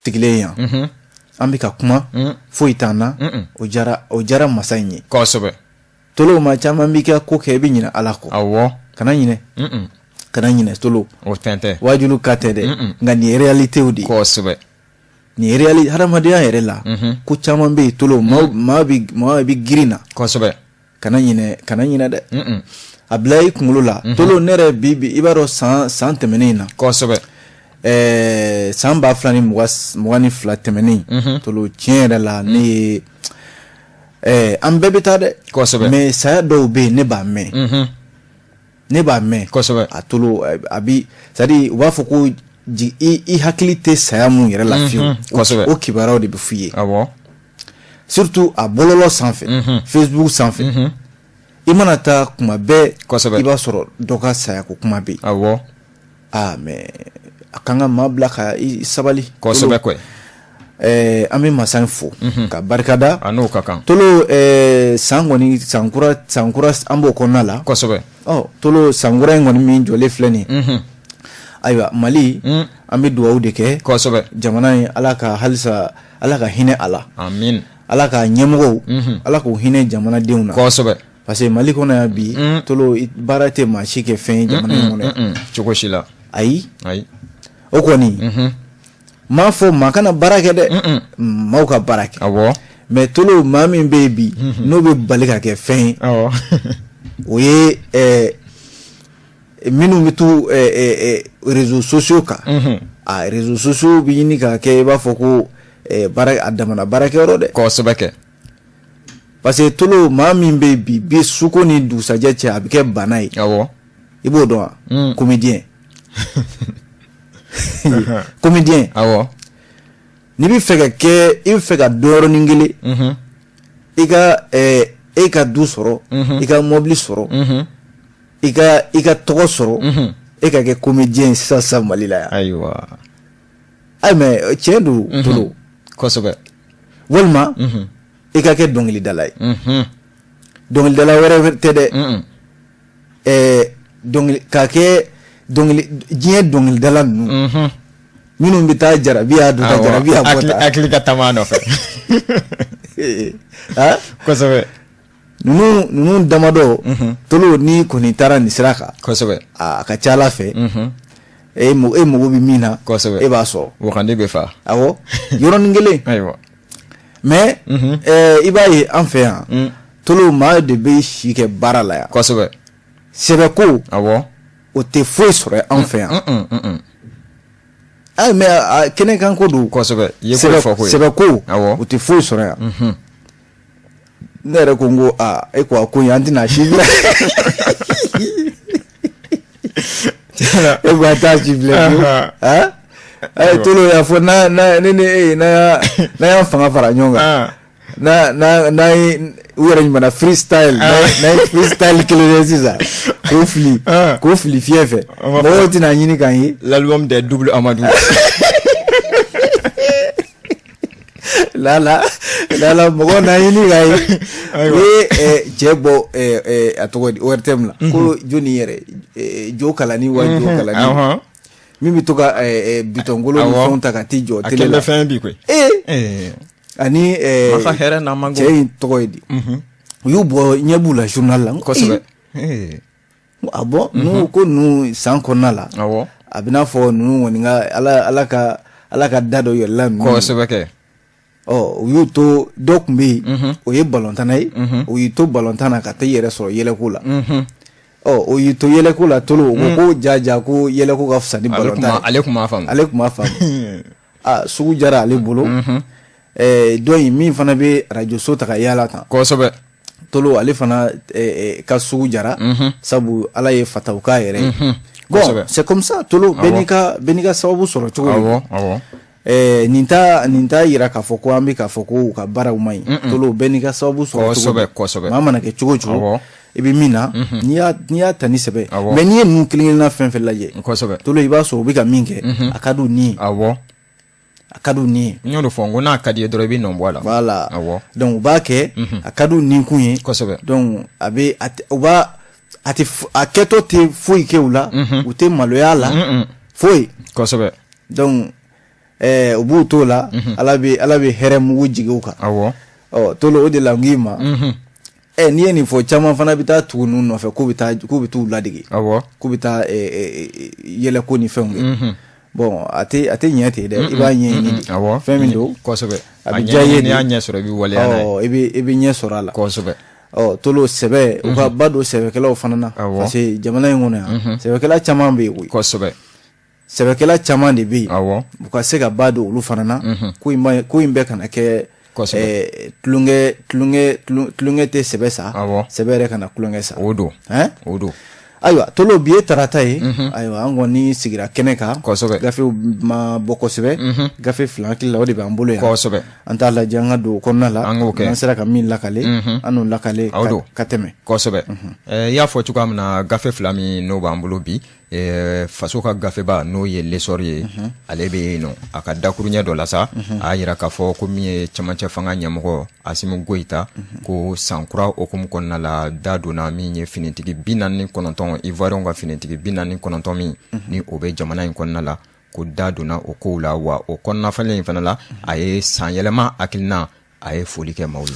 Sigilen yan an bɛ ka kuma foyi t'an na, o diyara masa in ye. Kosɛbɛ. Tolo, maa caman b'i ka ko kɛ, i bɛ ɲinɛ Ala kɔ. Kana ɲinɛ, kana ɲinɛ, Tolo. O fɛn tɛ. Waajulu ka tɛ dɛ, nka nin ye réalité de ye. Kosɛbɛ. Nin ye réalité hadamadenya yɛrɛ la. Ko caman bɛ yen, Tolo, maa bɛ girin na. Kana ɲinɛ, kana ɲinɛ dɛ. A bila i kunkolo la, Tolo. Ne yɛrɛ, bi bi, i b'a dɔn, san tɛmɛnen in na, san 2022 tɛmɛnen, Tolo, tiɲɛ yɛrɛ la, ne ye an bɛɛ bɛ taa dɛ. Mais saya dɔw bɛ yen, ne b'a mɛn, ne b'a mɛn. A Tolo, a bi, c'est à dire u b'a fɔ ko i hakili tɛ saya mun yɛrɛ la fiyewu, o kibaruyaw de bɛ f'i ye. Surtout a bɔlɔlɔ sanfɛ, Facebook sanfɛ, i mana taa kuma bɛɛ, i b'a sɔrɔ dɔ ka saya ko kuma bɛ yen. Aa, mais a kan ka maa bila ka i sabali. Kosɛbɛ koyi. An bɛ masa in fo ka barikada. A n'o ka kan. Tolo, san kɔni, sankura, sankura, an b'o kɔnɔna la. Ɔ Tolo, sankura in kɔni min jɔlen filɛ nin ye, ayiwa, Mali, an bɛ dugawu de kɛ. Jamana in, Ala ka halisa, Ala ka hinɛ a la. Amin. Ala ka ɲɛmɔgɔw, Ala k'u hinɛ jamanadenw na. Parce que Mali kɔnɔ yan bi, Tolo, baara tɛ maa si kɛ fɛn ye jamana in kɔnɔ yan. Cogo si la. Ayi. Ayi. O kɔni, m'a fɔ maa kana baara kɛ dɛ, maaw ka baara kɛ. Mais Tolo, maa min bɛ yen bi n'o bɛ bali ka kɛ fɛn ye, o ye minnu bɛ to réseaux sociaux kan. A réseaux sociaux bɛ ɲini ka kɛ i b'a fɔ ko baara a damana baarakɛyɔrɔ dɛ. Kosɛbɛ kɛ. Parce que Tolo, maa min bɛ yen bi, bi suko ni dugusajɛ cɛ, a bɛ kɛ bana ye. I b'o dɔn wa? Comédien, comédien. N'i bɛ fɛ ka kɛ, i bɛ fɛ ka dɔn yɔrɔnin kelen, i ka e ka du sɔrɔ, i ka mɔbili sɔrɔ, i ka tɔgɔ sɔrɔ, e ka kɛ comédien ye sisan sisan Mali la yan. Ayi, mais tiɲɛ don, Tolo. Walima i ka kɛ dɔnkilidala ye. Dɔnkilidala wɛrɛ tɛ dɛ. Dɔnkili ka kɛ dɔnkili, diɲɛ dɔnkilidala ninnu minnu bɛ taa jarabi y'a don ta, jarabi y'a bɔ ta. Hakili ka taama a nɔfɛ. Ah? Ninnu damadɔ, Tolo, n'i kɔni taara nin sira kan, a ka ca Ala fɛ, e mago bɛ min na, e b'a sɔrɔ. Wakandi bɛ fa. Awɔ, yɔrɔnin kelen. Mais i b'a ye an fɛ yan, Tolo, maa de bɛ si kɛ baara la yan. Sɛbɛko, o tɛ foyi sɔrɔ an fɛ yan. Ayi, mais kɛnɛkan ko don. I ye ko fɔ ko ye. Sɛbɛko, o tɛ foyi sɔrɔ yan. Ne yɛrɛ ko n ko aa, e ko a ko in, an tɛna si filɛ. E ko a t'a si filɛ fiyewu. Ah, ayi, Tolo, y'a fɔ n'a n'a ne ni e ye, n'a y'an fanga fara ɲɔgɔn kan, n'a n'a n'a ye u yɛrɛ ɲuman freestyle, n'a ye freestyle kelen kɛ sisan, k'o fili fiɲɛ fɛ, mɔgɔw tɛna ɲini k'an ye. L'album des double Amadou. Lala lala, mɔgɔw n'a ɲini k'a ye. U ye cɛ bɔ, a tɔgɔ di, ORTM la, ko jɔnni yɛrɛ, Jo Kalani wa Jo Kalani min bɛ to ka bitɔnkolo ni fɛnw ta ka t'i jɔ télé la. A kɛlen bɛ fɛn bi koyi. Ee, ani masa hɛrɛ n'a man. Cɛ in tɔgɔ ye di? U y'u bɔ, ɲɛ b'u la journal la. Ah bon, n'u ko ninnu san kɔnɔna la, a bɛ n'a fɔ ninnu kɔni ka Ala ka da dɔ yɛlɛla ninnu. Kosɛbɛ kɛ. Ɔ, u y'u to, dɔ tun bɛ yen, o ye balontanna ye, o y'i to balontan na ka taa i yɛrɛ sɔrɔ yɛlɛko la. Ɔ, o y'i to yɛlɛko la, Tolo, o ko ko ja ja, ko yɛlɛko ka fisa ni balontan ye. Ale tun b'a faamu. Ale tun b'a faamu. Aa, sugu jara ale bolo. Dɔ in min fana bɛ arajoso ta ka yaala tan. Tolo, ale fana ka sugu jara, sabu Ala ye fataw k'a yɛrɛ ye. Bon, c'est comme ça, Tolo, bɛɛ n'i ka sababu sɔrɔ cogo. Nin t'a yira k'a fɔ ko an bɛ k'a fɔ ko u ka baaraw man ɲi. Tolo, bɛɛ n'i ka sababu sɔrɔ cogo. Maa mana kɛ cogo o cogo, i bɛ min na, n'i y'a ta ni sɛbɛ. Mais n'i ye ninnu kelen kelenna fɛn fɛn lajɛ, Tolo, i b'a sɔrɔ u bɛ ka min kɛ, a ka di u ni ye. A ka di u ni ye. N y'o de fɔ, n ko n'a ka di ye dɔrɔn, i bɛ nɔ bɔ a la. Voilà. Donc u b'a kɛ, a ka di u ni kun ye. Donc a bɛ a u b'a a tɛ a kɛtɔ tɛ foyi kɛ u la, u tɛ maloya a la foyi. Donc U b'u t'o la, Ala bɛ Ala bɛ hɛrɛ mugu jigin u kan. Ɔ Tolo, o de la n k'i ma, n'i ye nin fɔ, caman fana bɛ taa tugu ninnu nɔfɛ k'u bɛ taa, k'u bɛ t'u ladege, k'u bɛ taa yɛlɛko ni fɛnw kɛ. Bon, a tɛ ɲɛ ten dɛ, i b'a ɲɛɲini de. Fɛn min don, a bɛ diya i ye. N'i y'a ɲɛ sɔrɔ, i bɛ waleya n'a ye. I bɛ ɲɛ sɔrɔ a la. Ɔ Tolo, sɛbɛ, u ka ba don sɛbɛkɛlaw fana na, parce que jamana in kɔnɔ yan, sɛbɛkɛla caman bɛ yen koyi. Sɛbɛkɛla caman de bɛ yen. U ka se ka ba don olu fana na, ko in ko in bɛɛ kana kɛ tulonkɛ tulonkɛ tulonkɛ tɛ sɛbɛ sa, sɛbɛ yɛrɛ kana tulonkɛ sa. O don. O don. Ayiwa Tolo, bi ye tarata ye. Ayiwa, an kɔni sigira kɛnɛ kan. Gafew ma bɔ kosɛbɛ, gafe 2 hakili la, o de b'an bolo yan. An t'a lajɛ an ka don o kɔnɔna la. An k'o kɛ. N'an sera ka min lakale, an n'o lakale ka tɛmɛ. Kosɛbɛ. I y'a fɔ cogoya min na, gafe 2 min n'o b'an bolo bi, faso ka gafeba n'o ye L'Essor ye, ale bɛ yen nɔ. A ka dakuruɲɛ dɔ la sa, a y'a jira k'a fɔ ko min ye cɛmancɛ fanga ɲɛmɔgɔ Asimi Goyita, ko sankura hukumu kɔnɔna la, da donna min ye finitigi 49, Ivoirien ka finitigi 49 min ni o bɛ jamana in kɔnɔna la, ko da donna o kow la. Wa o kɔnɔna falen in fana la, a ye san yɛlɛma hakilina, a ye foli kɛ maaw ye.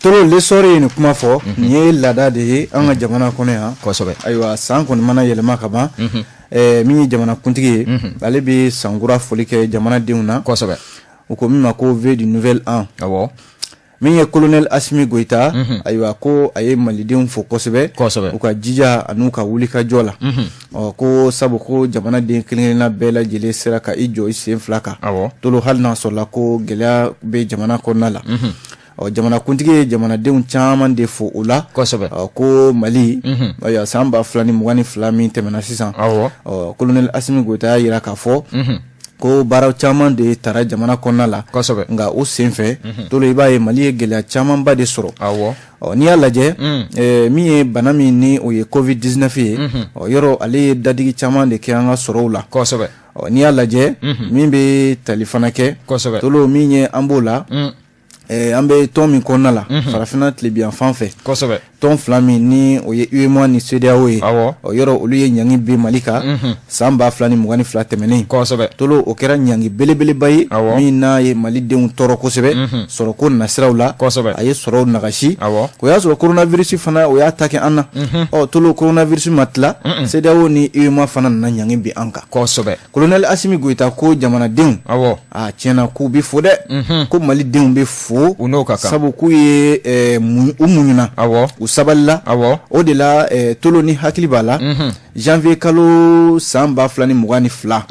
Tolo, L'Essor ye nin kuma fɔ. Nin ye laada de ye an ka jamana kɔnɔ yan. Ayiwa, san kɔni mana yɛlɛma ka ban, min ye jamanakuntigi ye, ale bɛ sankura foli kɛ jamanadenw na. U ko min ma ko vœux du nouvel an. Min ye colonel Asimi Goyita, ayiwa, ko a ye malidenw fo kosɛbɛ u ka jija an'u ka wulikajɔ la. Ɔ ko sabu ko jamanaden kelen-kelenna bɛɛ lajɛlen sera ka i jɔ i sen fila kan. Tolo, hali n'a sɔrɔla ko gɛlɛya bɛ jamana kɔnɔna la, ɔ jamanakuntigi ye jamanadenw caman de fo o la. Ko Mali, ayiwa, san 2022 min tɛmɛna sisan, ɔ colonel Asimi Goyita y'a jira k'a fɔ ko baara caman de taara jamana kɔnɔna la. Nka o senfɛ, Tolo, i b'a ye Mali ye gɛlɛya camanba de sɔrɔ. Ɔ n'i y'a lajɛ, min ye bana min ni o ye Covid 19 ye, ɔ yɔrɔ ale ye dadigi caman de kɛ an ka sɔrɔw la. Ɔ n'i y'a lajɛ, min bɛ tali fana kɛ, Tolo, min ye an b'o la, an bɛ tɔn min kɔnɔna la, farafinna tilebinyanfan fɛ, tɔn fila min ni o ye UEMOA ni CEDEAO ye, ɔ yɔrɔ olu ye ɲangi bin Mali kan san 2022 tɛmɛnen. Tolo, o kɛra ɲangi belebeleba ye min n'a ye malidenw tɔɔrɔ kosɛbɛ sɔrɔko nasiraw la. A ye sɔrɔw nagasi. O y'a sɔrɔ coronavirus fana, o y'a ta kɛ an na. Ɔ Tolo, coronavirus ma tila, CEDEAO ni UEMOA fana nana ɲangi bin an kan. Colonel Asimi Goyita ko jamanadenw, a tiɲɛna k'u bɛ fo dɛ, ko malidenw bɛ fo. U n'o ka kan. Sabu k'u ye u muɲuna, u sabalila. O de la, Tolo, ni hakili b'a la, janvier kalo san 2022,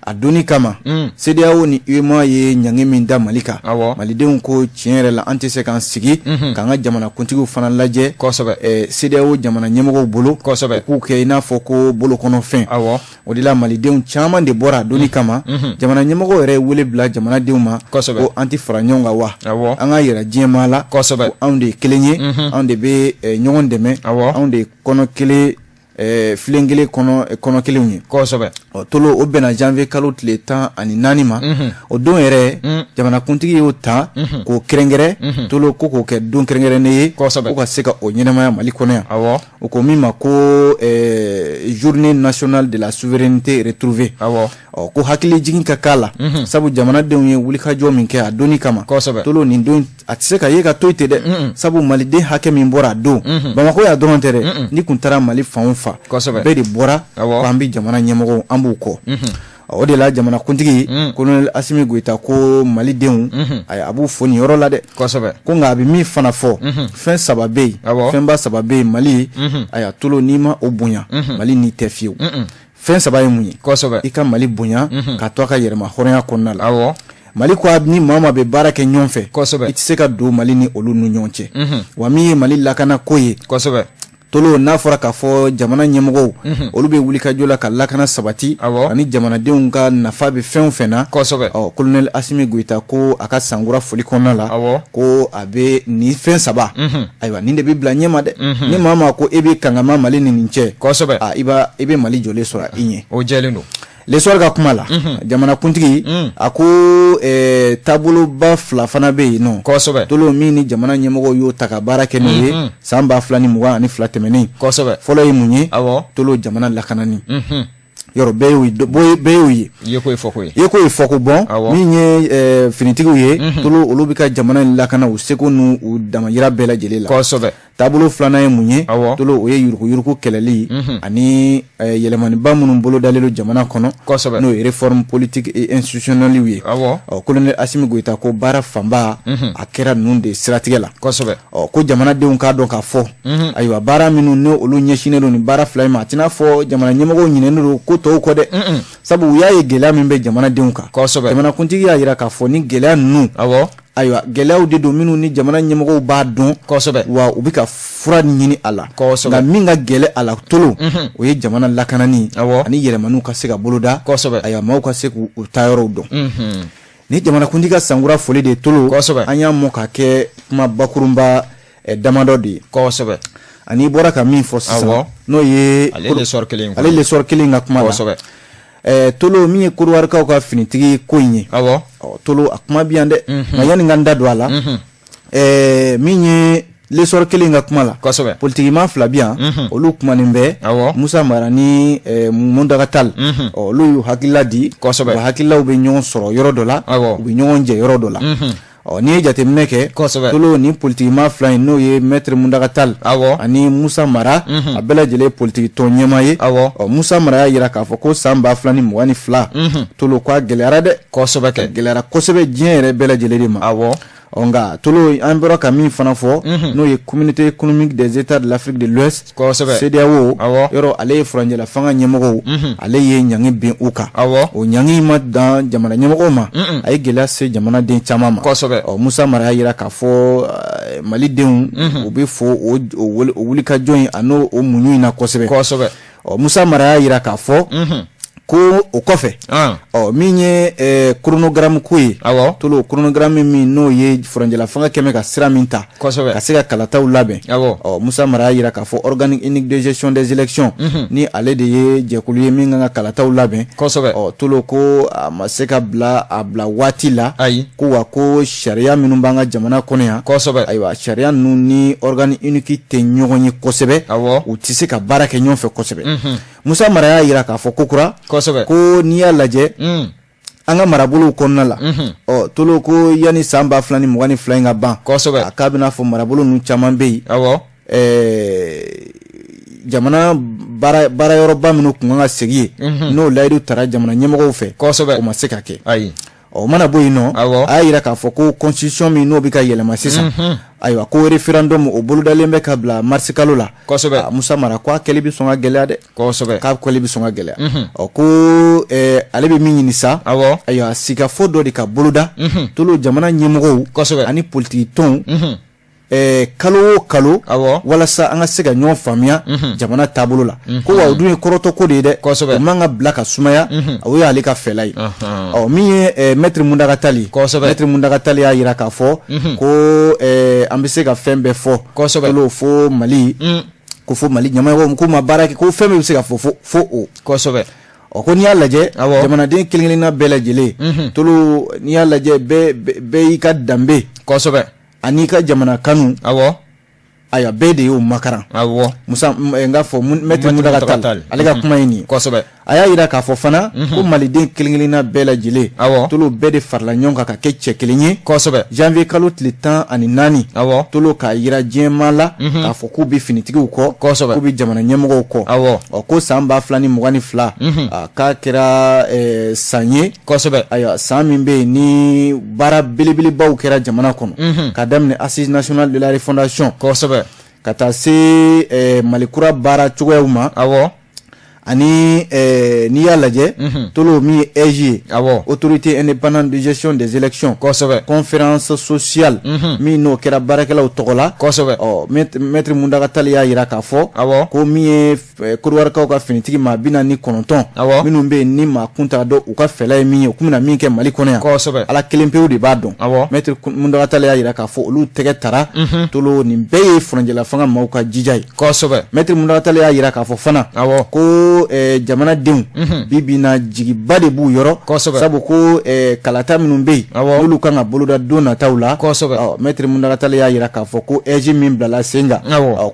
a donni kama, CEDEAO ni UEMOA ye ɲangi min da Mali kan, malidenw ko tiɲɛ yɛrɛ la, an tɛ se k'an sigi k'an ka jamanakuntigiw fana lajɛ CEDEAO jamana ɲɛmɔgɔw bolo, u k'u kɛ i n'a fɔ ko bolokɔnɔfɛn. O de la, malidenw caman de bɔra a donni kama. Jamana ɲɛmɔgɔw yɛrɛ ye wele bila jamanadenw ma ko an tɛ fara ɲɔgɔn kan wa, an ka yira diɲɛmaa la ko anw de ye kelen ye, anw de bɛ ɲɔgɔn dɛmɛ, anw de ye kɔnɔ kelen, filen kelen kɔnɔ, kɔnɔ kelenw ye. Ɔ Tolo, o bɛnna janvier kalo tile 14 ma. O don yɛrɛ, jamanakuntigi y'o ta k'o kɛrɛnkɛrɛn, Tolo, ko k'o kɛ don kɛrɛnkɛrɛnnen ye ko ka se ka o ɲɛnamaya Mali kɔnɔ yan. O ko min ma ko journée nationale de la souveraineté retrouvée. Ɔ ko hakili jigin ka k'a la, sabu jamanadenw ye wulikajɔ min kɛ a donni kama. Tolo, nin don a tɛ se ka ye ka to yen ten dɛ, sabu maliden hakɛ min bɔra a don, Bamakɔ y'a dɔrɔn tɛ dɛ, n'i kun taara Mali fan o fan, bɛɛ de bɔra ko an bɛ jamana ɲɛmɔgɔw, an b'u kɔ. O de la, jamanakuntigi colonel Asimi Goyita ko malidenw, a b'u fo nin yɔrɔ la dɛ. Ko nka a bɛ min fana fɔ, fɛn saba bɛ yen, fɛnba saba bɛ yen Mali. Ayiwa Tolo, n'i ma o bonya, Mali n'i tɛ fiyewu. Fɛn saba ye mun ye? I ka Mali bonya k'a to a ka yɛrɛma hɔrɔnya kɔnɔna la. Mali ko ni maa maa bɛ baara kɛ ɲɔgɔn fɛ, i tɛ se ka don Mali ni olu ni ɲɔgɔn cɛ. Wa min ye Mali lakana ko ye, Tolo, n'a fɔra k'a fɔ jamana ɲɛmɔgɔw, olu bɛ wulikajɔ la ka lakana sabati ani jamanadenw ka nafa bɛ fɛn o fɛn na. Ɔ colonel Asimi Goyita ko a ka sankura foli kɔnɔna la, ko a bɛ nin fɛn saba, ayiwa, nin de bɛ bila ɲɛma dɛ. Ni maa maa ko e bɛ kangama Mali ni nin cɛ, i bɛ Mali jɔlen sɔrɔ i ɲɛ. O jɛlen don. L'Essor ka kuma la, jamanakuntigi a ko taaboloba fila fana bɛ yen nɔ. Tolo, min ni jamana ɲɛmɔgɔw y'o ta ka baara kɛ n'o ye san 2022 tɛmɛnen. Fɔlɔ ye mun ye? Tolo, jamana lakanani. Yɔrɔ bɛɛ y'o bɛɛ y'o ye. Yeko ye fɔko ye. Yeko ye fɔko. Bon, min ye finitigiw ye, Tolo, olu bɛ ka jamana in lakana u seko n'u u damayira bɛɛ lajɛlen la. Taabolo filanan ye mun ye? Tolo, o ye yuruguyurugu kɛlɛli ani yɛlɛmaniba minnu bolodalen don jamana kɔnɔ, n'o ye réforme politique et institutionnelle ye. Ɔ, colonel Asimi Goyita ko baara fanba a kɛra ninnu de siratigɛ la. Ɔ, ko jamanadenw k'a dɔn k'a fɔ, ayiwa, baara minnu ni olu ɲɛsinnen don nin baara fila in ma, a tɛna fɔ jamana ɲɛmɔgɔw ɲinɛnen don ko tɔw kɔ dɛ, sabu u y'a ye gɛlɛya min bɛ jamanadenw kan. Jamanakuntigi y'a jira k'a fɔ ni gɛlɛya ninnu, ayiwa, gɛlɛyaw de don minnu ni jamana ɲɛmɔgɔw b'a dɔn, wa u bɛ ka fura ɲini a la. Nka min ka gɛlɛn a la, Tolo, o ye jamana lakanani ani yɛlɛmaniw ka se ka boloda, ayiwa, maaw ka se k'u taayɔrɔw dɔn. Ni jamanakuntigi ka sankura foli de ye, Tolo, an y'a mɔ ka kɛ kuma bakurunba damadɔ de ye. Ani bɔra ka min fɔ sisan, n'o ye ale L'Essor kelen ka kuma la, Tolo, min ye Kodiwarikaw ka finitigi ko in ye, Tolo, a kuma bi yan dɛ. Nka yanni n ka n da don a la, min ye L'Essor kelen ka kuma la, politikimaa fila bi yan, olu kumanen bɛ, Musa Mara ni Muntaga Tall. Olu y'u hakilila di, wa hakililaw bɛ ɲɔgɔn sɔrɔ yɔrɔ dɔ la, u bɛ ɲɔgɔn jɛ yɔrɔ dɔ la. Ɔ, n'i ye jateminɛ kɛ, Tolo, ni politikimaa fila in, n'o ye maître Muntaga Tall ani Musa Mara, a bɛɛ lajɛlen ye politiki tɔn ɲɛmaa ye. Ɔ, Musa Mara y'a jira k'a fɔ ko san 2022, Tolo, ko a gɛlɛyara dɛ. Kɛ gɛlɛyara kosɛbɛ diɲɛ yɛrɛ bɛɛ lajɛlen de ma. Ɔ, nka Tolo, an bɔra ka min fana fɔ, n'o ye Communauté économique des États de l'Afrique de l'Ouest, CEDEAO, yɔrɔ ale ye furancɛla fanga ɲɛmɔgɔw, ale ye ɲangi bin u kan. O ɲangi ma dan jamana ɲɛmɔgɔw ma, a ye gɛlɛya se jamanaden caman ma. Ɔ, Musa Mara y'a jira k'a fɔ Malidenw, u bɛ fo o wulikajɔ in a n'o o muɲu in na kosɛbɛ. Ɔ, Musa Mara y'a jira k'a fɔ ko o kɔfɛ, ɔ, min ye chronogramme ko ye, Tolo, chronogramme min n'o ye furancɛla fanga kɛmɛ ka sira min ta ka se ka kalataw labɛn. Ɔ, Musa Mara y'a jira k'a fɔ organe unique de gestion des élections, ni ale de ye jɛkulu ye min kan ka kalataw labɛn, ɔ, Tolo, ko a ma se ka bila a bila waati la. Ko wa ko sariya minnu b'an ka jamana kɔnɔ yan, ayiwa, sariya ninnu ni organe unique tɛ ɲɔgɔn ye kosɛbɛ, u tɛ se ka baara kɛ ɲɔgɔn fɛ kosɛbɛ. Musa Mara y'a jira k'a fɔ kokura ko n'i y'a lajɛ an ka marabolow kɔnɔna la, ɔ, Tolo, ko yanni san 2022 in ka ban, a k'a bɛna fɔ marabolo ninnu caman bɛ yen, jamana baarayɔrɔba minnu tun kan ka segin yen, n'o layidu tara jamana ɲɛmɔgɔw fɛ, o ma se ka kɛ. Ɔ, o mana bɔ yen nɔ, a y'a jira k'a fɔ ko constitution min n'o bɛ ka yɛlɛma sisan, ayiwa, ko référendum o bolodalen bɛ ka bila marisi kalo la. Musa Mara ko a kɛli bɛ sɔn ka gɛlɛya dɛ. K'a kɛli bɛ sɔn ka gɛlɛya. Ɔ, ko ale bɛ min ɲini sa, ayiwa, sigikafɔ dɔ de ka boloda, Tolo, jamana ɲɛmɔgɔw ani politiki tɔnw, kalo o kalo, walasa an ka se ka ɲɔgɔn faamuya jamana taabolo la. Ko wa o dun ye kɔrɔtɔ ko de ye dɛ, o man ka bila ka sumaya. O y'ale ka fɛla ye. Ɔ, min ye maître Muntaga Tall ye, maître Muntaga Tall y'a jira k'a fɔ ko an bɛ se ka fɛn bɛɛ fɔ, Tolo, fo Mali ko fo Mali ɲɛmɔgɔw ko ma baara kɛ, ko fɛn bɛɛ bɛ se ka fɔ fo o. Ɔ, ko n'i y'a lajɛ, jamanaden kelen-kelenna bɛɛ lajɛlen, Tolo, n'i y'a lajɛ, bɛɛ y'i ka danbe ani ka jamana kanu, ayiwa, bɛɛ de y'o makaran. Musa, n k'a fɔ maître Muntaga Tall, ale ka kuma ye nin ye. A y'a jira k'a fɔ fana ko maliden kelen-kelenna bɛɛ lajɛlen, Tolo, bɛɛ de farala ɲɔgɔn kan ka kɛ cɛ kelen ye janvier kalo tile 14, Tolo, k'a jira diɲɛmaa la k'a fɔ k'u bɛ finitigiw kɔ, k'u bɛ jamana ɲɛmɔgɔw kɔ. Ɔ, ko san 2022, k'a kɛra san ye, ayiwa, san min bɛ yen ni baara belebelebaw kɛra jamana kɔnɔ, ka daminɛ Assise nationale de la refondation, ka taa se Mali kura baara cogoyaw ma. Ani n'i y'a lajɛ, Tolo, min ye AIGE ye, Autorité indépendante de gestion des élections, conférence sociale min n'o kɛra baarakɛlaw tɔgɔ la. Ɔ, maître Muntaga Tall y'a jira k'a fɔ ko min ye Kodiwarikaw ka finitigi maa 49 minnu bɛ yen ni maa kun t'a dɔn u ka fɛla ye min ye, u kun bɛna min kɛ Mali kɔnɔ yan, Ala kelen pewu de b'a dɔn. Maître Muntaga Tall y'a jira k'a fɔ olu tɛgɛ tara. Tolo, nin bɛɛ ye furancɛla fanga maaw ka jija ye. Maître Muntaga Tall y'a jira k'a fɔ fana ko ko jamanadenw bi bi na jigiba de b'u yɔrɔ, sabu ko kalata minnu bɛ yen, n'olu kan ka boloda don nataw la, maître Mountaga Tall y'a jira k'a fɔ ko AIGE min bilala sen kan,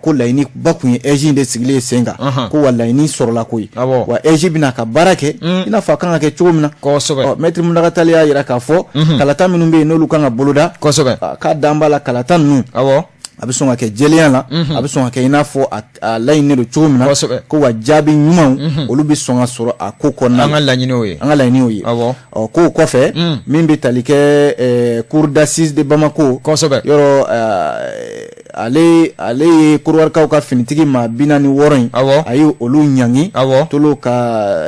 ko laɲiniba tun ye AIGE in de sigilen sen kan, ko wa laɲini sɔrɔla koyi, wa AIGE bɛna a ka baara kɛ i n'a fɔ a kan ka kɛ cogo min na. Maître Mountaga Tall y'a jira k'a fɔ kalata minnu bɛ yen, n'olu kan ka boloda, k'a dan b'a la kalata ninnu, a bɛ sɔn ka kɛ jɛlenya la, a bɛ sɔn ka kɛ i n'a fɔ a laɲininen don cogo min na, ko wa jaabi ɲumanw, olu bɛ sɔn ka sɔrɔ a ko kɔnɔna an ka laɲiniw ye an ka laɲiniw ye. Ɔ, k'o kɔfɛ, min bɛ tali kɛ cour d'assises de Bamako, yɔrɔ ale ye Kɔdiwarikaw ka finitigi maa 46 in, a ye olu ɲangi, Tolo, ka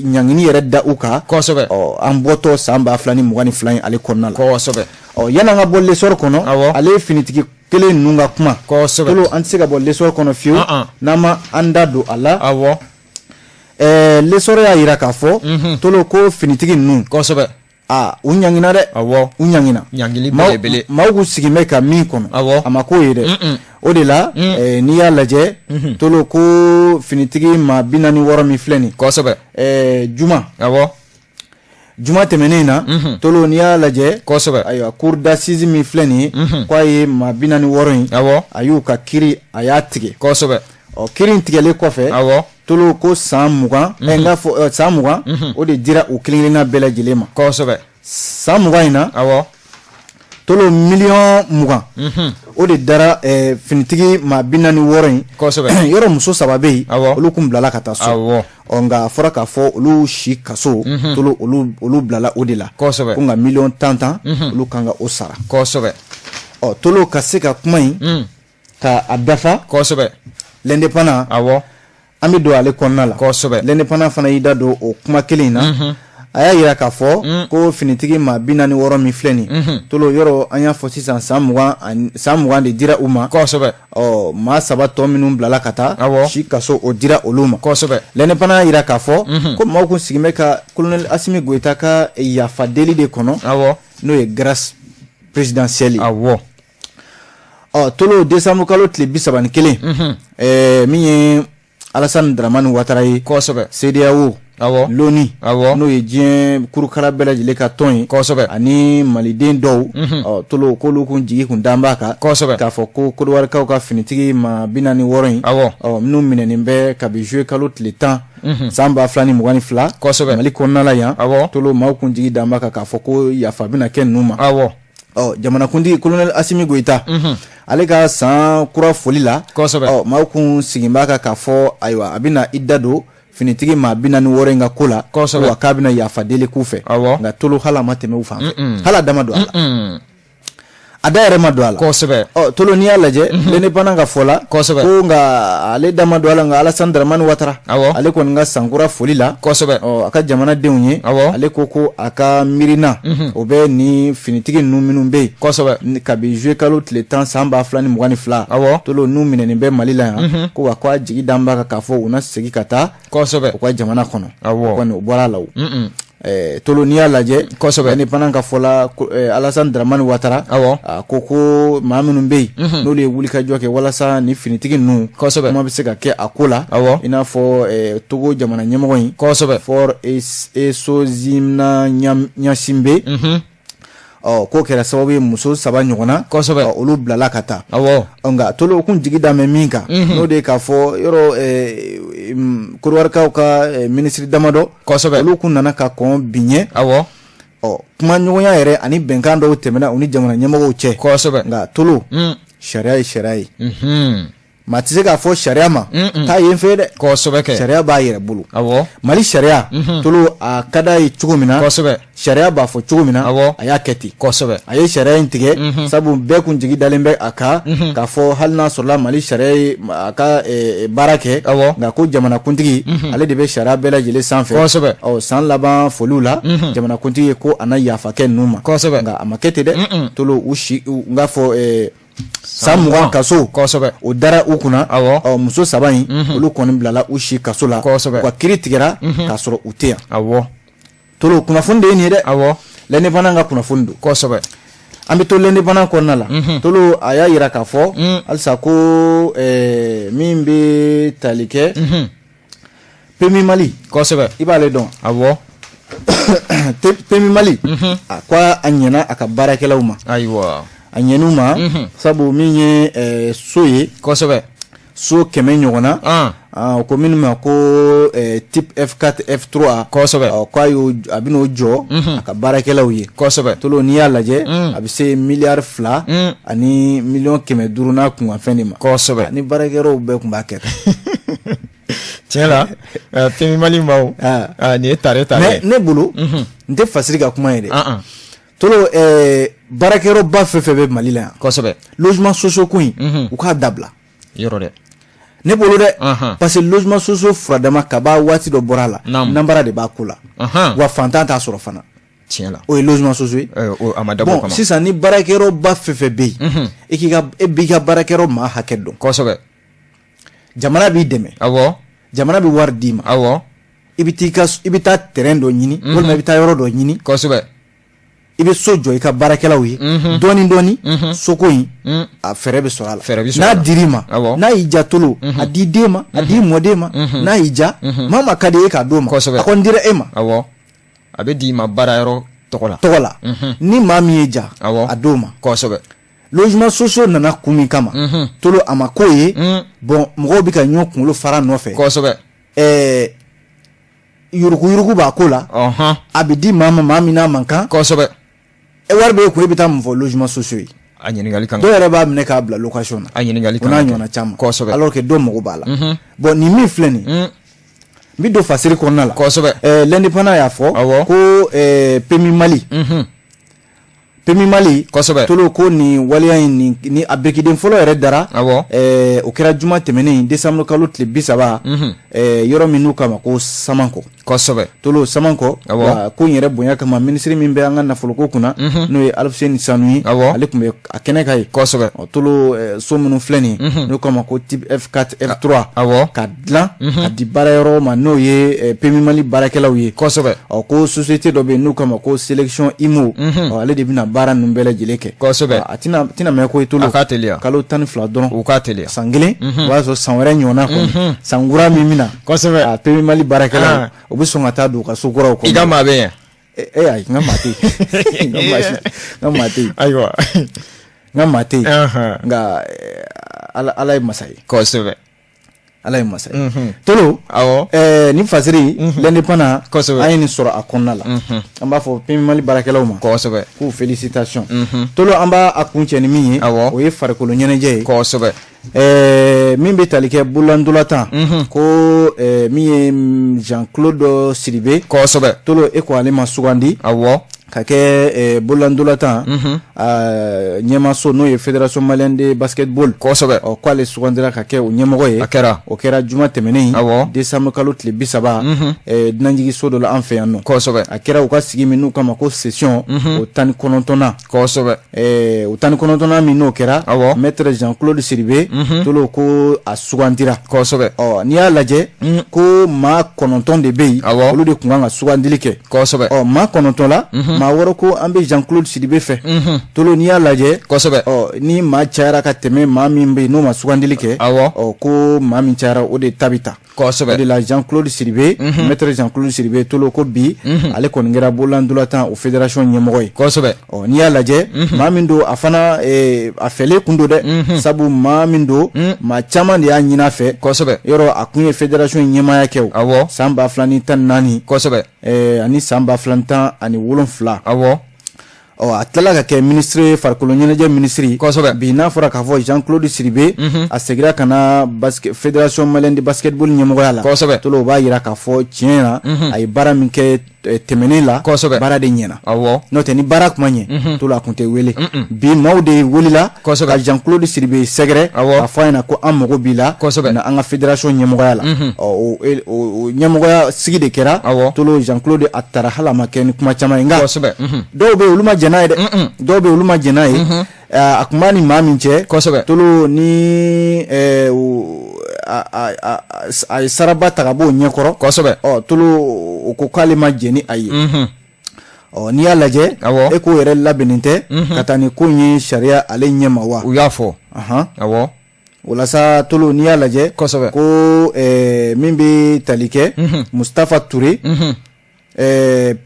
ɲangini yɛrɛ da u kan. Ɔ, an bɔtɔ san 2022 in ale kɔnɔna la. Ɔ, yanni an ka bɔ L'Essor kɔnɔ, ale ye finitigi kelen ninnu ka kuma. Tolo, an tɛ se ka bɔ L'Essor kɔnɔ fiyewu n'an ma an da don a la. L'Essor y'a jira k'a fɔ, Tolo, ko finitigi ninnu, aa, u ɲangina dɛ. U ɲangina. Ɲangili belebele. Maaw k'u sigilen bɛ ka min kɔnɔ, a ma k'o ye dɛ. O de la, n'i y'a lajɛ, Tolo, ko finitigi maa 46 min filɛ nin, juma juma tɛmɛnen in na, Tolo, n'i y'a lajɛ, ayiwa, cour d'assises min filɛ nin ye, k'a ye maa 46 in, a y'u ka kiiri, a y'a tigɛ. Ɔ, kiiri in tigɛlen kɔfɛ, Tolo, ko san 20, n k'a fɔ san 20, o de dira u kelen kelenna bɛɛ lajɛlen ma. San 20 in na, Tolo, miliyɔn 20, o de dara finitigi maa 46 in. Yɔrɔ muso saba bɛ yen, olu kun bilala ka taa so. Ɔ, nka a fɔra k'a fɔ olu si kaso, Tolo, olu bilala o de la. Ko nka miliyɔn tan tan, olu kan ka o sara. Ɔ, Tolo, ka se ka kuma in ka a dafa, L'Indépendant, an bɛ don ale kɔnɔna la. L'Indépendant fana y'i da don o kuma kelen in na. A y'a jira k'a fɔ ko finitigi maa 46 min filɛ nin, Tolo, yɔrɔ an y'a fɔ sisan, san 20 de dira u ma. Ɔ, maa saba tɔ minnu bilala ka taa si kaso, o dira olu ma. L'Indépendant y'a jira k'a fɔ ko maaw kun sigilen bɛ ka colonel Assimi Goïta ka yafa deli de kɔnɔ, n'o ye grâce présidentielle ye. Ɔ, Tolo, décembre kalo tile 31, min ye Alassane Dramane Ouattara ye, CEDEAO, l'ONU, n'o ye diɲɛ kurukara bɛɛ lajɛlen ka tɔn ye, ani maliden dɔw, ɔ, Tolo, k'olu kun jigi kun dan b'a kan k'a fɔ ko Kɔdiwarikaw ka finitigi maa 46 in, ɔ, minnu minɛnen bɛ kabi juillet kalo tile 10 san 2022 Mali kɔnɔna la yan, Tolo, maaw kun jigi dan b'a kan k'a fɔ ko yafa bɛna kɛ ninnu ma. Ɔ, jamanakuntigi colonel Assimi Goïta, ale ka san kura foli la, ɔ, maaw kun sigin b'a kan k'a fɔ, ayiwa, a bɛna i da don finitigi maa 46 in ka ko la, wa k'a bɛna yafa deli k'u fɛ. Nka Tolo, hali a ma tɛmɛ u fan fɛ, hali a da ma don a la, a da yɛrɛ ma don a la. Ɔ, Tolo, n'i y'a lajɛ, L'Indépendant ka fɔ la, ko nka ale da ma don a la, nka Alassane Dramane Ouattara, ale kɔni ka sankura foli la, ɔ, a ka jamanadenw ye, ale ko ko a ka miirina, o bɛ ni finitigi ninnu minnu bɛ yen kabi juillet kalo tile 10 san 2022, Tolo, n'u minɛnen bɛ Mali la yan, ko wa ko a jigi dan b'a kan k'a fɔ u na segin ka taa u ka jamana kɔnɔ. O kɔni, o bɔra a la. O Tolo, n'i y'a lajɛ, L'Indépendant ka fɔ la, Alassane Dramane Ouattara, a ko ko maa minnu bɛ yen, n'olu ye wulikajɔ kɛ walasa ni finitigi ninnu, kuma bɛ se ka kɛ a ko la, i n'a fɔ Togo jamana ɲɛmɔgɔ in, Faure Essozimna Gnassingbé, ɔ, k'o kɛra sababu ye muso saba ɲɔgɔnna, olu bilala ka taa. Nka Tolo, kun jigi dan bɛ min kan, n'o de ye k'a fɔ yɔrɔ Kɔdiwarikaw ka minisiri damadɔ, olu kun nana ka kɔn bi ɲɛ. Ɔ, kuma ɲɔgɔnya yɛrɛ ani bɛnkan dɔw tɛmɛna u ni jamana ɲɛmɔgɔw cɛ. Nka Tolo, sariya ye sariya ye. Maa tɛ se k'a fɔ sariya ma taa yen fɛ dɛ. Kɛ sariya b'a yɛrɛ bolo. Mali sariya, Tolo, a ka d'a ye cogo min na, sariya b'a fɔ cogo min na, a y'a kɛ ten. A ye sariya in tigɛ, sabu bɛɛ kun jigi dalen bɛ a kan k'a fɔ hali n'a sɔrɔla Mali sariya ye a ka baara kɛ, nka ko jamanakuntigi, ale de bɛ sariya bɛɛ lajɛlen sanfɛ. Ɔ, san laban foliw la, jamanakuntigi ye ko a na yafa kɛ ninnu ma, nka a ma kɛ ten dɛ. Tolo, u si, n k'a fɔ san 20 kaso, o dara u kunna. Ɔ, muso saba in, olu kɔni bilala u si kaso la. U ka kiiri tigɛra k'a sɔrɔ u tɛ yan. Tolo, kunnafoni de ye nin ye dɛ. L'Indépendant ka kunnafoni don. An bɛ to L'Indépendant kɔnɔna la. Tolo, a y'a jira k'a fɔ halisa ko min bɛ tali kɛ PMU Mali. Kosɛbɛ. I b'ale dɔn? Awɔ. PMU Mali, a ko a ɲɛna a ka baarakɛlaw ma. Ayiwa. A ɲɛn'u ma, sabu min ye so ye. Kosɛbɛ. So 100 ɲɔgɔn na, o ko minnu ma ko type F4 F3. Kosɛbɛ. K'a y'o, a bɛn'o jɔ a ka baarakɛlaw ye. Kosɛbɛ. Tolo, n'i y'a lajɛ, a bɛ se miliyari 2 ani miliyɔn 500 n'a kunkanfɛn de ma. Kosɛbɛ. Ni baarakɛyɔrɔw bɛɛ tun b'a kɛ. Tiɲɛ la, PMU Mali maaw, nin ye tare tare. Mais ne bolo, n tɛ Fasiri ka kuma ye dɛ. Tolo, baarakɛyɔrɔba fɛn fɛn bɛ Mali la yan. Kosɛbɛ. Logement sociaux ko in, u k'a dabila. Yɔrɔ dɛ. Ne bolo dɛ, parce que logement sociaux furadama kaba waati dɔ bɔra a la, nanbara de b'a ko la, wa fantan t'a sɔrɔ fana. Tiɲɛ la. O ye logement sociaux ye. A ma dabɔ o kama. Sisan ni baarakɛyɔrɔba fɛn fɛn bɛ yen, e k'i ka, e b'i ka baarakɛyɔrɔ maa hakɛ dɔn. Kosɛbɛ. Jamana b'i dɛmɛ. Jamana bɛ wari d'i ma. I bɛ t'i ka, i bɛ taa terrain dɔ ɲini, walima i bɛ taa yɔrɔ dɔ ɲini. Kosɛbɛ. I bɛ so jɔ i ka baarakɛlaw ye dɔɔni dɔɔni, soko in a fɛɛrɛ bɛ sɔrɔ a la. Fɛɛrɛ bɛ sɔrɔ a la. N'a dir'i ma, n'a y'i ja Tolo, a di den ma, a di mɔden ma, n'a y'i ja, maa maa ka di e k'a d'o ma. Kosɛbɛ. A kɔni dira e ma. Awɔ, a bɛ d'i ma baarayɔrɔ tɔgɔ la. Tɔgɔ la. Ni maa min ye ja, a d'o ma. Kosɛbɛ. Logement sociaux nana kun min kama, Tolo, a ma k'o ye. Bon, mɔgɔw bɛ ka ɲɔgɔn kunkolo fara nɔfɛ. Kosɛbɛ. Yuruguyurugu b'a ko la. A bɛ di maa ma, maa min n'a man kan. Kosɛbɛ. E wari bɛ e kun, e bɛ taa mun fɔ logement sociaux ye? A ɲininkali kan. Dɔw yɛrɛ b'a minɛ k'a bila location na. A ɲininkali kan. O n'a ɲɔgɔnna caman. Kosɛbɛ. Alors que dɔw mago b'a la. Bon, nin min filɛ nin ye, n bɛ don Fasiri kɔnɔna la. Kosɛbɛ. L'Indépendant y'a fɔ ko PMU Mali. PMU Mali. Kosɛbɛ. Tolo, ko nin waleya in ni a birikiden fɔlɔ yɛrɛ dara. O kɛra juma tɛmɛnen, décembre kalo tile 30. Yɔrɔ min n'u k'a ma ko Samankɔ. Kosɛbɛ. Tolo, Samankɔ. Ko in yɛrɛ bonya kama, minisiri min bɛ an ka nafoloko kunna, n'o ye Alifuseni Sanu ye. Ale tun bɛ a kɛnɛ kan yen. Kosɛbɛ. Tolo, so minnu filɛ nin ye, n'u k'a ma ko type F4 F3. Ka dilan ka di baarayɔrɔ ma, n'o ye PMU Mali baarakɛlaw ye. Kosɛbɛ. Ɔ, ko société dɔ bɛ yen n'u k'a ma ko Sélection Immo. Ɔ, ale de bɛna baara ninnu bɛɛ lajɛlen kɛ. Kosɛbɛ. A tɛna mɛn ko ye Tolo. A ka teliya. Kalo 12 dɔrɔn. U ka teliya. San kelen, o b'a sɔrɔ san wɛrɛ ɲɔgɔnna kɔni, san kura min bɛna. Kosɛbɛ. A PMU Mali baarakɛlaw, u bɛ sɔn ka taa don u ka so kuraw kɔnɔ. I ka maa bɛ yen. E ayi, n ka maa tɛ yen. N ka maa tɛ yen. Ayiwa. N ka maa tɛ yen. Nka Ala ye masa ye. Kosɛbɛ. Ala ye masa ye. Tolo. Nin Fasiri, L'Indépendant. Kosɛbɛ. An ye nin sɔrɔ a kɔnɔna la. An b'a fɔ PMU Mali baarakɛlaw ma. Kosɛbɛ. K'u félicitation. Tolo, an b'a a kun cɛ ni min ye. O ye farikolo ɲɛnajɛ ye. Kosɛbɛ. Min bɛ tali kɛ bololandolantan, ko min ye Jean Claude Sidibe. Kosɛbɛ. Tolo, e ko ale ma sugandi. Ka kɛ bololandolantan ɲɛmaso, n'o ye Fédération malienne de basketball. Kosɛbɛ. Ɔ, k'ale sugandira ka kɛ o ɲɛmɔgɔ ye. A kɛra. O kɛra juma tɛmɛnen, décembre kalo tile 30, dunanjiginso dɔ la an fɛ yan nɔ. Kosɛbɛ. A kɛra u ka sigi min n'u k'a ma ko session o 19nan. Kosɛbɛ. O 19nan min n'o kɛra, maître Jean Claude Sidibe, Tolo, ko a sugandira. Kosɛbɛ. Ɔ, n'i y'a lajɛ, ko maa 9 de bɛ yen, olu de tun kan ka sugandili kɛ. Kosɛbɛ. Ɔ, maa 9 la, maa wɔɔrɔ ko an bɛ Jean Claude Sidibe fɛ. Tolo, n'i y'a lajɛ. Kosɛbɛ. Ɔ, ni maa cayara ka tɛmɛ maa min bɛ yen n'o ma sugandili kɛ. Ɔ, ko maa min cayara, o de ta bɛ ta. Kosɛbɛ. O de la Jean Claude Sidibe, maître Jean Claude Sidibe, Tolo, ko bi ale kɔni kɛra bololandolantan o fédération ɲɛmɔgɔ ye. Kosɛbɛ. Ɔ, n'i y'a lajɛ, maa min don, a fana a fɛlen kun don dɛ, sabu maa min don, maa caman de y'a ɲini a fɛ. Kosɛbɛ. Yɔrɔ a kun ye fédération ɲɛmaaya kɛ o. San 2014. Kosɛbɛ. Ani san 2017. Ɔ, a tilala ka kɛ ministre, farikolo ɲɛnajɛ minisiri. Kosɛbɛ. Bi n'a fɔra k'a fɔ Jean Claude Sidibe, a seginna ka na basket, Fédération malienne de basketball ɲɛmɔgɔya la. Kosɛbɛ. Tolo, o b'a yira k'a fɔ tiɲɛ na, a ye baara min kɛ tɛmɛnen la. Kosɛbɛ. Baara de ɲɛna. N'o tɛ, ni baara kuma ɲɛ, Tolo, a kun tɛ wele. Bi maaw de wulila ka Jean Claude Sidibe sɛgɛrɛ, k'a fɔ a ɲɛna ko an mago b'i la. Kosɛbɛ. Na an ka fédération ɲɛmɔgɔya la. Ɔ, o ɲɛmɔgɔya sigi de kɛra. Tolo, Jean Claude a taara, hali a ma kɛ ni kuma caman ye, nka dɔw bɛ yen, olu ma jɛn n'a ye dɛ. Dɔw bɛ yen, olu ma jɛn n'a ye. A kun b'a ni maa min cɛ. Tolo, ni a ye saraba ta ka bɔ o ɲɛkɔrɔ. Ɔ, Tolo, o ko k'ale ma jɛn ni a ye. Ɔ, n'i y'a lajɛ, e k'o yɛrɛ labɛnnen tɛ ka taa ni ko in ye sariya ale ɲɛma wa? U y'a fɔ. O la sa Tolo, n'i y'a lajɛ, ko min bɛ tali kɛ Mustapha Touré,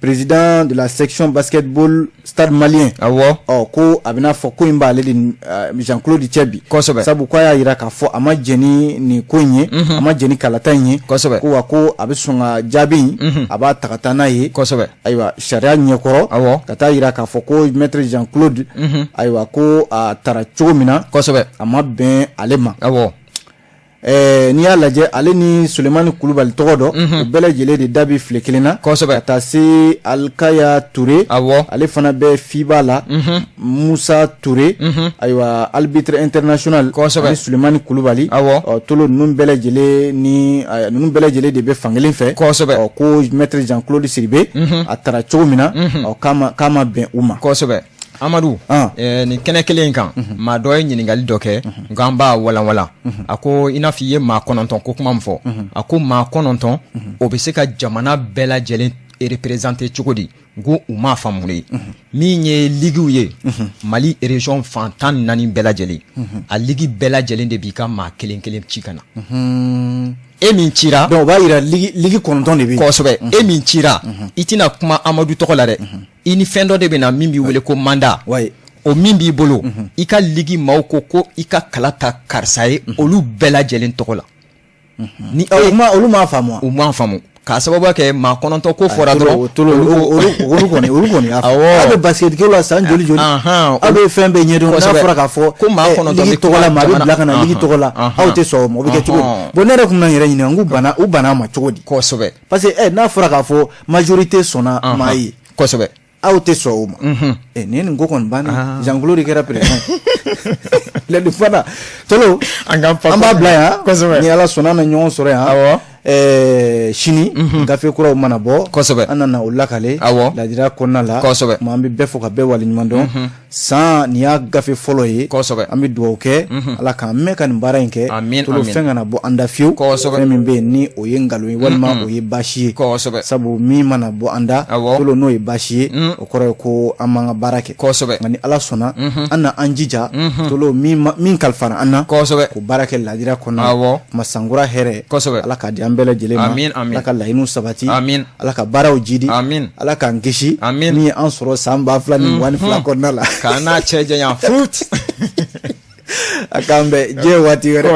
président de la section basketball Stade Malien, ɔ ko a bɛna fɔ ko in b'ale de Jean Claude cɛ bi. Sabu k'a y'a jira k'a fɔ a ma jɛn ni nin ko in ye, a ma jɛn ni kalata in ye. Ko wa ko a bɛ sɔn ka jaabi in, a b'a ta ka taa n'a ye. Ayiwa, sariya ɲɛkɔrɔ, ka taa jira k'a fɔ ko maître Jean Claude, ayiwa, ko a taara cogo min na, a ma bɛn ale ma. N'i y'a lajɛ, ale ni Sulemani Kulubali tɔgɔ dɔ, u bɛɛ lajɛlen de da bɛ file kelen na. Ka taa se Alikaya Ture, ale fana bɛ FIBA la, Musa Ture, ayiwa, arbitre international, ani Sulemani Kulubali. Tolo, ninnu bɛɛ lajɛlen ni ninnu bɛɛ lajɛlen de bɛ fankelen fɛ. Ɔ ko maître Jean Claude Sidibe, a taara cogo min na, ɔ k'a ma bɛn u ma. Amadu, nin kɛnɛ kelen in kan, maa dɔ ye ɲininkali dɔ kɛ, nka an b'a walanwalan. A ko i n'a fɔ i ye maa 9 ko kuma min fɔ, a ko maa 9, o bɛ se ka jamana bɛɛ lajɛlen représenter cogo di? N ko u m'a faamu de. Min ye liguew ye, Mali région fan 14 bɛɛ lajɛlen, a ligue bɛɛ lajɛlen de b'i ka maa kelen kelen ci ka na. E min cira, donc o b'a yira ligue 9 de bɛ yen. Kosɛbɛ. E min cira, i tɛna kuma Amadu tɔgɔ la dɛ, i ni fɛn dɔ de bɛ na min b'i wele ko mandat. O min b'i bolo, i ka ligue maaw ko ko i ka kala ta karisa ye olu bɛɛ lajɛlen tɔgɔ la. Ni olu m'a faamu. U m'a faamu k'a sababu kɛ maa 9 ko fɔra dɔrɔn. Olu kɔni y'a faamu. Aw bɛ basket kɛ la san joli joli, aw bɛ fɛn bɛɛ ɲɛdɔn, n'a fɔra k'a fɔ ko maa 9 ligue tɔgɔ la, maa bɛ bila ka na ligue tɔgɔ la, aw tɛ sɔn o ma, o bɛ kɛ cogo di? Bon, ne yɛrɛ tun bɛna n yɛrɛ ɲininka, n k'u banna, u banna a ma cogo di? Parce que n'a fɔra k'a fɔ majorité sɔnna maa ye, aw tɛ sɔn o ma. Nin ye nin ko kɔni bannen, Jean Claude kɛra président ye fana. Tolo, an b'a bila yan. Ni Ala sɔnna, an na ɲɔgɔn sɔrɔ yan sini. Gafe kuraw mana bɔ, an nana o lakale ladira kɔnɔna la. An bɛ bɛɛ fɔ ka bɛɛ waleɲuman dɔn. San nin y'a gafe fɔlɔ ye. An bɛ dugawu kɛ, Ala k'an mɛn ka nin baara in kɛ. Tolo, fɛn kana bɔ an da fiyewu, fɛn min bɛ yen ni o ye nkalon ye walima o ye baasi ye. Sabu min mana bɔ an da, Tolo, n'o ye baasi ye, o kɔrɔ ye ko an m'an ka baara kɛ. Nka ni Ala sɔnna, an na an jija, Tolo, min kalifara an na, k'o baara kɛ ladira kɔnɔna la. Kuma sankura hɛrɛ, Ala k'a di an bɛɛ lajɛlen ma. Ala ka laɲiniw sabati, Ala ka baaraw jidi, Ala k'an kisi min ye an sɔrɔ san 2022 kɔnɔna la. K'an n'a cɛ janya fut. A k'an bɛn diɲɛ waati wɛrɛ.